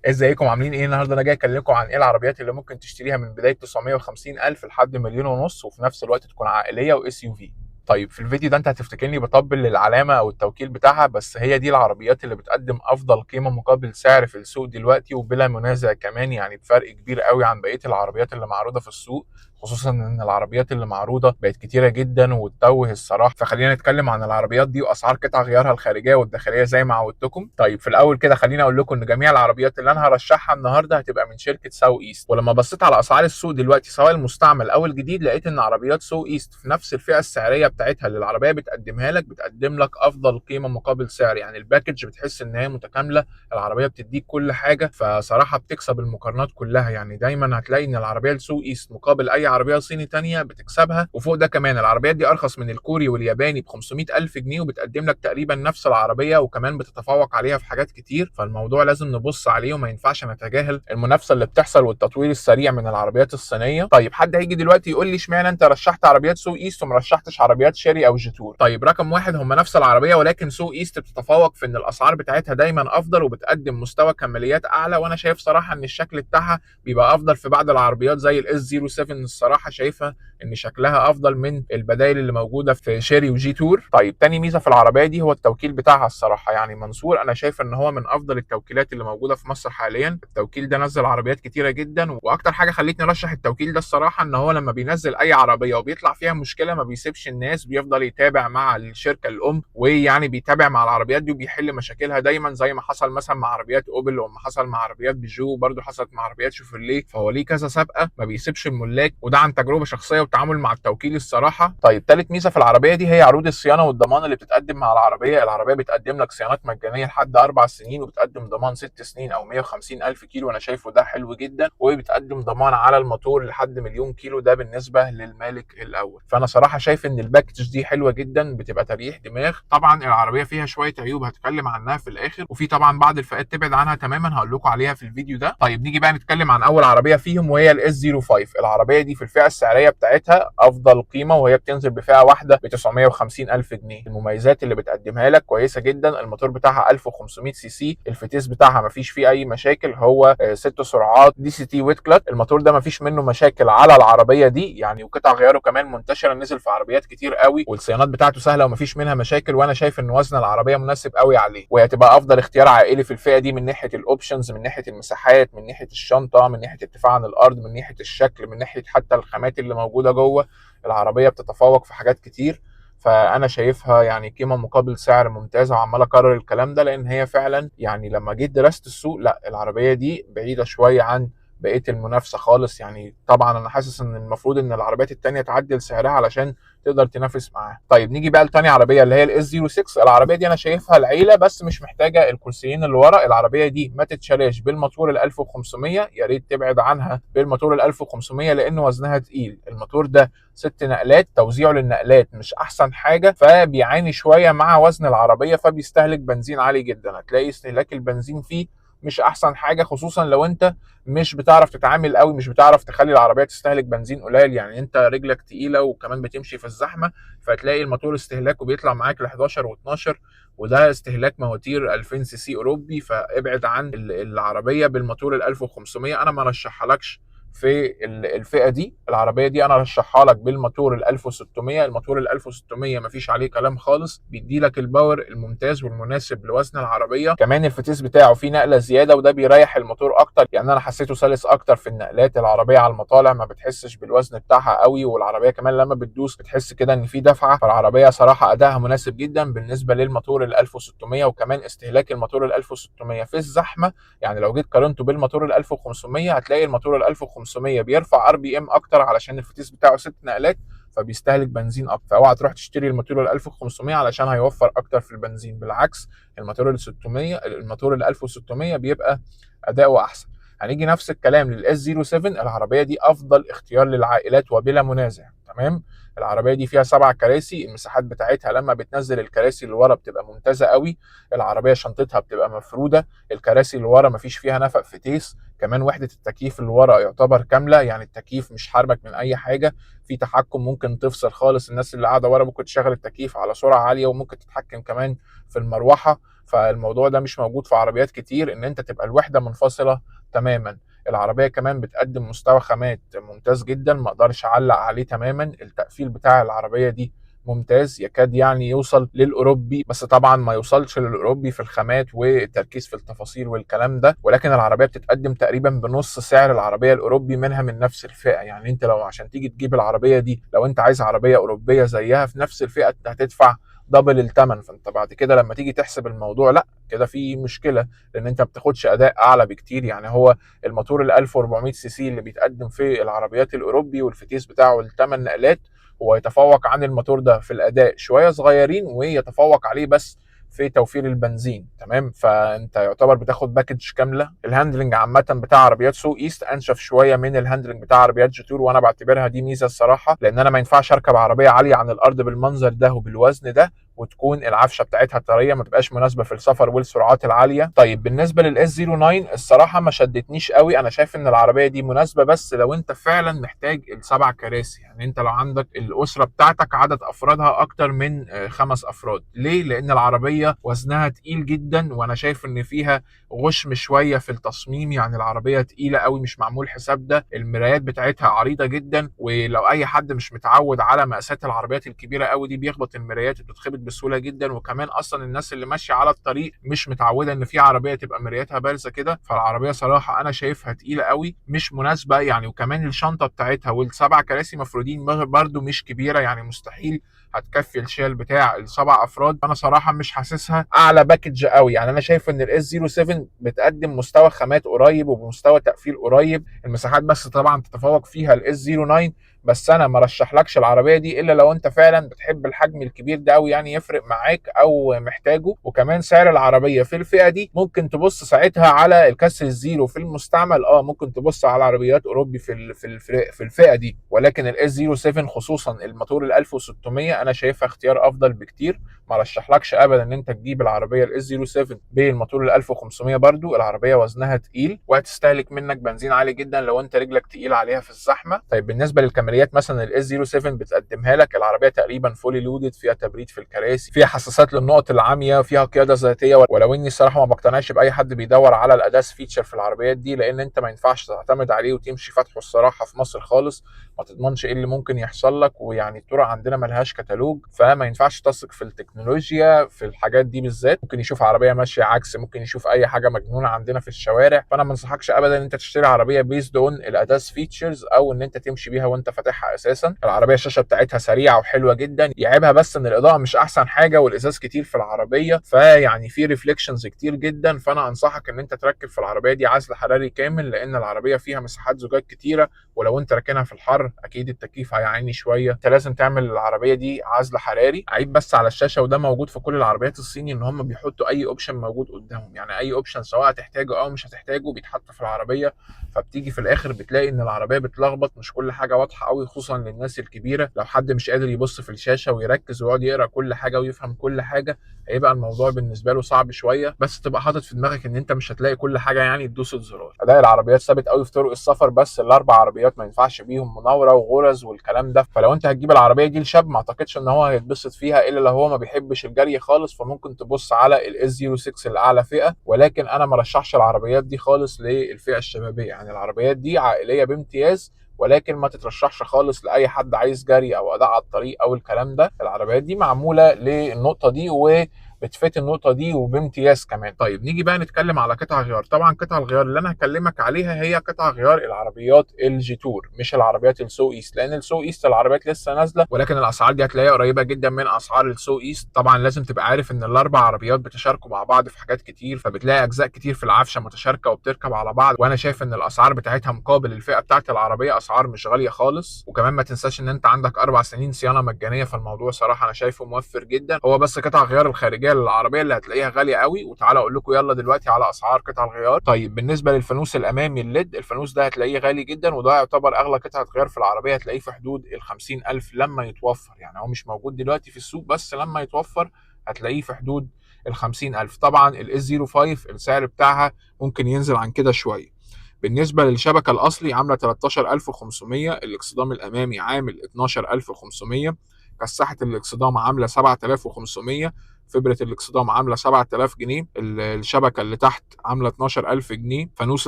ازيكم عاملين ايه؟ النهارده انا جاي اكلمكم عن ايه العربيات اللي ممكن تشتريها من بداية 950 الف لحد مليون ونص، وفي نفس الوقت تكون عائلية و SUV. طيب في الفيديو ده انت هتفتكرني بطبل للعلامة او التوكيل بتاعها، بس هي دي العربيات اللي بتقدم افضل قيمة مقابل سعر في السوق دلوقتي وبلا منازع، كمان يعني بفرق كبير قوي عن بقية العربيات اللي معروضة في السوق، خصوصا ان العربيات اللي معروضة بقت كتيرة جدا وتتوه الصراحة. فخلينا نتكلم عن العربيات دي واسعار قطع غيارها الخارجية والداخليه زي ما عودتكم. طيب في الاول كده خليني اقول لكم ان جميع العربيات اللي انا هرشحها النهارده هتبقى من شركة ساو ايست، ولما بصيت على اسعار السوق دلوقتي سواء المستعمل او الجديد لقيت ان عربيات سو ايست في نفس الفئة السعرية بتاعتها اللي العربية بتقدمها لك بتقدم لك افضل قيمة مقابل سعر، يعني ال package بتحس ان هي متكاملة، العربية بتديك كل حاجة، فصراحة بتكسب المقارنات كلها. يعني دايما هتلاقي ان العربية السو ايست مقابل اي عربية صيني تانية بتكسبها. وفوق ده كمان العربيات دي ارخص من الكوري والياباني ب 500 الف جنيه، وبتقدم لك تقريبا نفس العربية وكمان بتتفوق عليها في حاجات كتير. فالموضوع لازم نبص عليه وما ينفعش نتجاهل المنافسة اللي بتحصل والتطوير السريع من العربيات الصينية. طيب حد هيجي دلوقتي يقول لي اشمعنى انت رشحت عربيات سو ايست وما رشحتش عربيات شيري او جيتور؟ طيب رقم واحد، هم نفس العربية ولكن سو ايست بتتفوق في ان الاسعار بتاعتها دايما افضل وبتقدم مستوى كماليات اعلى، وانا شايف صراحة ان الشكل بتاعها بيبقى افضل في بعض العربيات زي ال S 07، الصراحة شايفها ان شكلها افضل من البدائل اللي موجودة في شيري وجي تور. طيب تاني ميزة في العربية دي هو التوكيل بتاعها الصراحة، يعني منصور انا شايف ان هو من افضل التوكيلات اللي موجودة في مصر حاليا. التوكيل ده نزل عربيات كتيرة جدا، واكتر حاجة خلتني ارشح التوكيل ده الصراحة ان هو لما بينزل اي عربية وبيطلع فيها مشكلة ما بيسيبش الناس، بيفضل يتابع مع الشركة الام، ويعني بيتابع مع العربيات دي وبيحل مشاكلها دايما، زي ما حصل مثلا مع عربيات اوبل وما حصل مع عربيات بيجو، وبرده حصلت مع عربيات شوفرليه. فهو ليه كذا سابقه ما بيسيبش الملاك، وده عن تجربه شخصية والتعامل مع التوكيل الصراحة. طيب ثالث ميزة في العربية دي هي عروض الصيانة والضمان اللي بتتقدم مع العربية. العربية بتقدم لك صيانات مجانية لحد 4 سنين، وبتقدم ضمان 6 سنين او 150 الف كيلو، انا شايفه ده حلو جدا، وبتقدم ضمان على الموتور لحد مليون كيلو، ده بالنسبة للمالك الاول. فانا صراحة شايف ان ال package دي حلوة جدا، بتبقى تريح دماغ. طبعا العربية فيها شوية عيوب هتكلم عنها في الاخر، وفي طبعا بعض الفئات تبعد عنها تماما هقول لكم عليها في الفيديو ده. طيب نيجي بقى نتكلم عن اول عربية فيهم وهي ال S 05. العربية دي في الفئة السعرية بتاعتها افضل قيمة، وهي بتنزل بفئة واحدة ب 950 الف جنيه. المميزات اللي بتقدمها لك كويسة جدا، الموتور بتاعها 1500 سي سي، الفتيس بتاعها مفيش فيه اي مشاكل، هو 6 سرعات DCT wet clutch. الموتور ده مفيش منه مشاكل على العربية دي يعني، وقطع غياره كمان منتشرة، نزل في عربيات كتير قوي، والصيانات بتاعته سهلة ومفيش منها مشاكل، وانا شايف ان وزن العربية مناسب قوي عليه، وهي تبقى افضل اختيار عائلي في الفئة دي من ناحية ال options، من ناحية المساحات، من ناحية الشنطة، من ناحية ارتفاع عن الارض، من ناحية الشكل، من ناحية حتى الخامات اللي موجودة جوه العربية، بتتفوق في حاجات كتير. فانا شايفها يعني قيمة مقابل سعر ممتازة، وعمال اكرر الكلام ده لان هي فعلا يعني لما جيت درست السوق لا العربية دي بعيدة شوية عن بقية المنافسة خالص. يعني طبعا انا حاسس ان المفروض ان العربيات التانية تعدل سعرها علشان تقدر تنافس معاها. طيب نيجي بقى لتاني عربية اللي هي ال S 06. العربية دي انا شايفها العيلة بس مش محتاجه الكرسيين اللي ورا. العربية دي ما تتشراش بالموتور ال 1500، يا ريت تبعد عنها بالموتور ال 1500 لان وزنها تقيل. الموتور ده 6 نقلات، توزيعه للنقلات مش احسن حاجة، فبيعاني شوية مع وزن العربية، فبيستهلك بنزين عالي جدا. هتلاقي استهلاك البنزين فيه مش احسن حاجة، خصوصا لو انت مش بتعرف تتعامل قوي، مش بتعرف تخلي العربية تستهلك بنزين قليل، يعني انت رجلك تقيلة وكمان بتمشي في الزحمة، فتلاقي الموتور استهلاكه بيطلع معاك ل 11 و12، وده استهلاك مواتير 2000 سي سي اوروبي. فابعد عن العربية بالموتور ال 1500، انا ما رشحهالكش في الفئة دي. العربية دي انا رشحها لك بالموتور ال 1600. الموتور ال 1600 مفيش عليه كلام خالص، بيدي لك ال power الممتاز والمناسب لوزن العربية. كمان الفتيس بتاعه فيه نقله زيادة، وده بيريح الموتور اكتر، يعني انا حسيته سلس اكتر في النقلات. العربية على المطالع ما بتحسش بالوزن بتاعها قوي، والعربية كمان لما بتدوس بتحس كده ان في دفعه. فالعربيه صراحة ادائها مناسب جدا بالنسبة للموتور ال 1600. وكمان استهلاك الموتور ال 1600 في الزحمة، يعني لو جيت قارنته بالموتور ال 1500 هتلاقي الموتور ال 1500 بيرفع RPM اكتر علشان الفتيس بتاعه 6 نقلات، فبيستهلك بنزين اكتر. فاوعى تروح تشتري الموتور ال 1500 علشان هيوفر اكتر في البنزين، بالعكس الموتور ال 600، الموتور ال 1600 بيبقى اداؤه احسن. هنيجي نفس الكلام لل S 07. العربية دي افضل اختيار للعائلات وبلا منازع، تمام. العربية دي فيها 7 كراسي، المساحات بتاعتها لما بتنزل الكراسي اللي ورا بتبقى ممتازة قوي، العربية شنطتها بتبقى مفروده، الكراسي اللي ورا مفيش فيها نفق فتيس، كمان وحده التكييف اللي ورا يعتبر كاملة، يعني التكييف مش حارمك من اي حاجة، في تحكم ممكن تفصل خالص الناس اللي قاعدة ورا، ممكن تشغل التكييف على سرعة عالية، وممكن تتحكم كمان في المروحة. فالموضوع ده مش موجود في عربيات كتير، ان انت تبقى الوحدة منفصلة تماما. العربية كمان بتقدم مستوى خامات ممتاز جدا، ما اقدرش اعلق عليه تماما. التقفيل بتاع العربية دي ممتاز، يكاد يعني يوصل للاوروبي، بس طبعا ما يوصلش للاوروبي في الخامات والتركيز في التفاصيل والكلام ده، ولكن العربية بتتقدم تقريبا بنص سعر العربية الاوروبي منها من نفس الفئة. يعني انت لو عشان تيجي تجيب العربية دي، لو انت عايز عربية اوروبية زيها في نفس الفئة، انت هتدفع double الثمن. فانت بعد كده لما تيجي تحسب الموضوع، لا كده في مشكلة، لان انت ما بتاخدش اداء اعلى بكتير. يعني هو الموتور ال 1400 سي سي اللي بيتقدم في العربيات الاوروبي والفتيس بتاعه الثمان نقلات، هو يتفوق عن الموتور ده في الاداء شوية صغيرين، ويتفوق عليه بس في توفير البنزين. تمام، فانت يعتبر بتاخد package كاملة. ال handling عامة بتاع عربيات Soueast انشف شوية من ال handling بتاع عربيات جيتور، وانا بعتبرها دي ميزة الصراحة، لان انا ما ينفعش اركب عربية عالية عن الارض بالمنظر ده وبالوزن ده وتكون العفشه بتاعتها طرية، ما تبقاش مناسبة في السفر والسرعات العالية. طيب بالنسبة لل S 09 الصراحة ما شدتنيش قوي. انا شايف ان العربية دي مناسبة بس لو انت فعلا محتاج السبع كراسي، يعني انت لو عندك الاسرة بتاعتك عدد افرادها اكتر من 5 افراد. ليه؟ لان العربية وزنها تقيل جدا، وانا شايف ان فيها غشم شوية في التصميم، يعني العربية تقيلة قوي مش معمول حساب ده. المرايات بتاعتها عريضة جدا، ولو اي حد مش متعود على مقاسات العربيات الكبيرة قوي دي بيخبط المرايات، بتتخبط بسهولة جدا. وكمان اصلا الناس اللي ماشية على الطريق مش متعوده ان في عربية تبقى مرايتها بارزة كده، فالعربيه صراحة انا شايفها تقيلة قوي، مش مناسبة يعني. وكمان الشنطة بتاعتها والسبع كراسي مفرودين برده مش كبيرة، يعني مستحيل هتكفي الشيل بتاع السبع افراد. انا صراحة مش حاسسها اعلى package قوي، يعني انا شايف ان ال S 07 بتقدم مستوى خامات قريب وبمستوى تقفيل قريب، المساحات بس طبعا تتفوق فيها ال S 09. بس انا ما رشحلكش العربية دي الا لو انت فعلا بتحب الحجم الكبير ده قوي، يعني يفرق معاك او محتاجه. وكمان سعر العربية في الفئة دي ممكن تبص ساعتها على الكسر الزيرو في المستعمل، ممكن تبص على عربيات اوروبي في الفئة دي، ولكن ال S 07 خصوصا الموتور ال 1600 انا شايفها اختيار افضل بكتير. ما رشحلكش ابدا ان انت تجيب العربية ال S 07 بالموتور ال 1500، برضو العربية وزنها تقيل وهتستهلك منك بنزين عالي جدا لو انت رجلك تقيل عليها في الزحمة. طيب بالنسبة للكماليات مثلا ال S 07 بتقدمها لك العربية تقريبا fully loaded، فيها تبريد في الكراسي، فيها حساسات للنقط العامية، فيها قيادة ذاتية. ولو اني الصراحة ما بقتنعش باي حد بيدور على ال ADAS feature في العربيات دي، لان انت ما ينفعش تعتمد عليه وتمشي فاتحة الصراحة في مصر خالص، ما تضمنش ايه اللي ممكن يحصل لك، ويعني الطرق عندنا ملهاش كتالوج، فما ينفعش تثق في التكنولوجيا في الحاجات دي بالذات. ممكن يشوف عربية ماشية عكس، ممكن يشوف اي حاجة مجنونة عندنا في الشوارع. فانا ما انصحكش ابدا ان انت تشتري عربية based on ال ADAS features او ان انت تمشي بيها وانت فاتحها اساسا. العربية الشاشة بتاعتها سريعة وحلوه جدا، يعيبها بس ان الاضاءة مش احسن حاجة والازاز كتير في العربية، فيعني في reflections كتير جدا. فانا انصحك ان انت تركب في العربية دي عزل حراري كامل، لان العربية فيها مساحات زجاج كتيرة، ولو انت راكنها في الحر اكيد التكييف هيعاني شوية. انت لازم تعمل العربية دي عزل حراري. عيب بس على الشاشة، وده موجود في كل العربيات الصيني، ان هم بيحطوا اي option موجود قدامهم، يعني اي option سواء هتحتاجه او مش هتحتاجه بيتحط في العربية، فبتيجي في الاخر بتلاقي ان العربية بتلخبط، مش كل حاجة واضحة قوي، خصوصا للناس الكبيرة. لو حد مش قادر يبص في الشاشة ويركز ويقعد يقرا كل حاجة ويفهم كل حاجة، هيبقى الموضوع بالنسبة له صعب شوية. بس تبقى حاطط في دماغك ان انت مش هتلاقي كل حاجة يعني تدوس زرار. اداء العربيات ثابت قوي في طرق السفر، بس الاربع عربيات ما ينفعش بيهم مناوره وغرز والكلام ده. فلو انت هتجيب العربية دي لشاب ما اعتقدش ان هو هيتبسط فيها الا لو هو ما بيحبش الجري خالص، فممكن تبص على ال S 06 الاعلى فئة. ولكن انا ما رشحش العربيات دي خالص للفئه الشبابية، يعني العربيات دي عائلية بامتياز، ولكن ما تترشحش خالص لاي حد عايز جري او اداء على الطريق او الكلام ده. العربيات دي معمولة للنقطة دي وبت fit النقطة دي وبامتياز كمان. طيب نيجي بقى نتكلم على قطع غيار. طبعا قطع الغيار اللي انا هكلمك عليها هي قطع غيار العربيات الجيتور، مش العربيات ال Soueast، لان ال Soueast العربيات لسه نازله، ولكن الاسعار دي هتلاقيها قريبه جدا من اسعار ال Soueast. طبعا لازم تبقى عارف ان الاربع عربيات بتشاركوا مع بعض في حاجات كتير، فبتلاقي اجزاء كتير في العفشه متشاركه وبتركب على بعض، وانا شايف ان الاسعار بتاعتها مقابل الفئة بتاعت العربية اسعار مش غالية خالص. وكمان ما تنساش ان انت عندك 4 سنين صيانة مجانية، فالموضوع صراحة انا شايفه موفر جدا. هو بس قطع غيار الخارجية للعربية اللي هتلاقيها غالية قوي، وتعالى اقول لكم يلا دلوقتي على اسعار قطع الغيار. طيب بالنسبة للفانوس الامامي ال LED، الفانوس ده هتلاقيه غالي جدا، وده يعتبر اغلى قطعه غيار في العربية، هتلاقيه في حدود ال 50000 لما يتوفر، يعني هو مش موجود دلوقتي في السوق، بس لما يتوفر هتلاقيه في حدود ال 50000. طبعا ال S 05 السعر بتاعها ممكن ينزل عن كده شوية. بالنسبة للشبكه الاصلي عامله 13500، الاكسدام الامامي عامل 12500، كساحه الاكسدام عامله 7500. فبرة الاكسدام عامله 7000 جنيه، الشبكة اللي تحت عامله 12000 جنيه، فانوس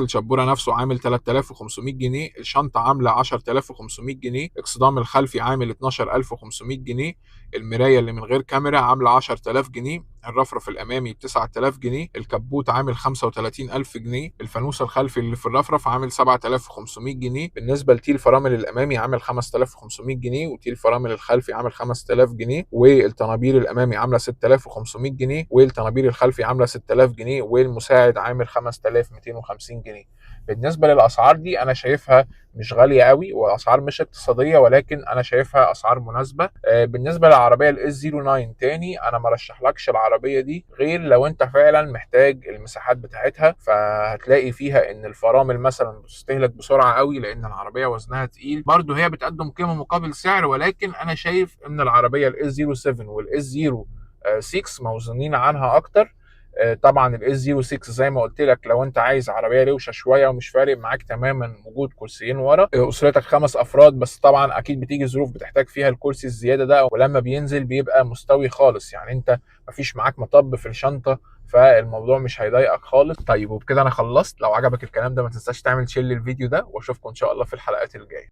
الشبوره نفسه عامل 3500 جنيه، الشنطة عامله 10500 جنيه، اكسدام الخلفي عامل 12500 جنيه، المراية اللي من غير كاميرا عامله 10000 جنيه، الرفرف الامامي ب 9000 جنيه، الكبوت عامل 35000 جنيه، الفانوس الخلفي اللي في الرفرف عامل 7500 جنيه. بالنسبة لتيل فرامل الامامي عامل 5500 جنيه، وتيل فرامل الخلفي عامل 5000 جنيه، والطنابير الامامي عامله 6500 جنيه، والطنابير الخلفي عامله 6000 جنيه، والمساعد عامل 5250 جنيه. بالنسبة للاسعار دي انا شايفها مش غالية قوي، واسعار مش اقتصادية، ولكن انا شايفها اسعار مناسبة. بالنسبة للعربية ال S 09 تاني، انا ما رشحلكش العربية دي غير لو انت فعلا محتاج المساحات بتاعتها، فهتلاقي فيها ان الفرامل مثلا بتستهلك بسرعة قوي لان العربية وزنها تقيل. برضو هي بتقدم قيمة مقابل سعر، ولكن انا شايف ان العربية ال S 07 وال S 06 موزونين عنها اكتر. طبعا ال S 06 زي ما قلت لك لو انت عايز عربية روشه شوية ومش فارق معاك تماما وجود كرسيين ورا، اسرتك 5 افراد بس، طبعا اكيد بتيجي ظروف بتحتاج فيها الكرسي الزيادة ده، ولما بينزل بيبقى مستوي خالص، يعني انت مفيش معاك مطب في الشنطة، فالموضوع مش هيضايقك خالص. طيب وبكده انا خلصت. لو عجبك الكلام ده ما تنساش تعمل share للفيديو ده، واشوفكم ان شاء الله في الحلقات الجاية.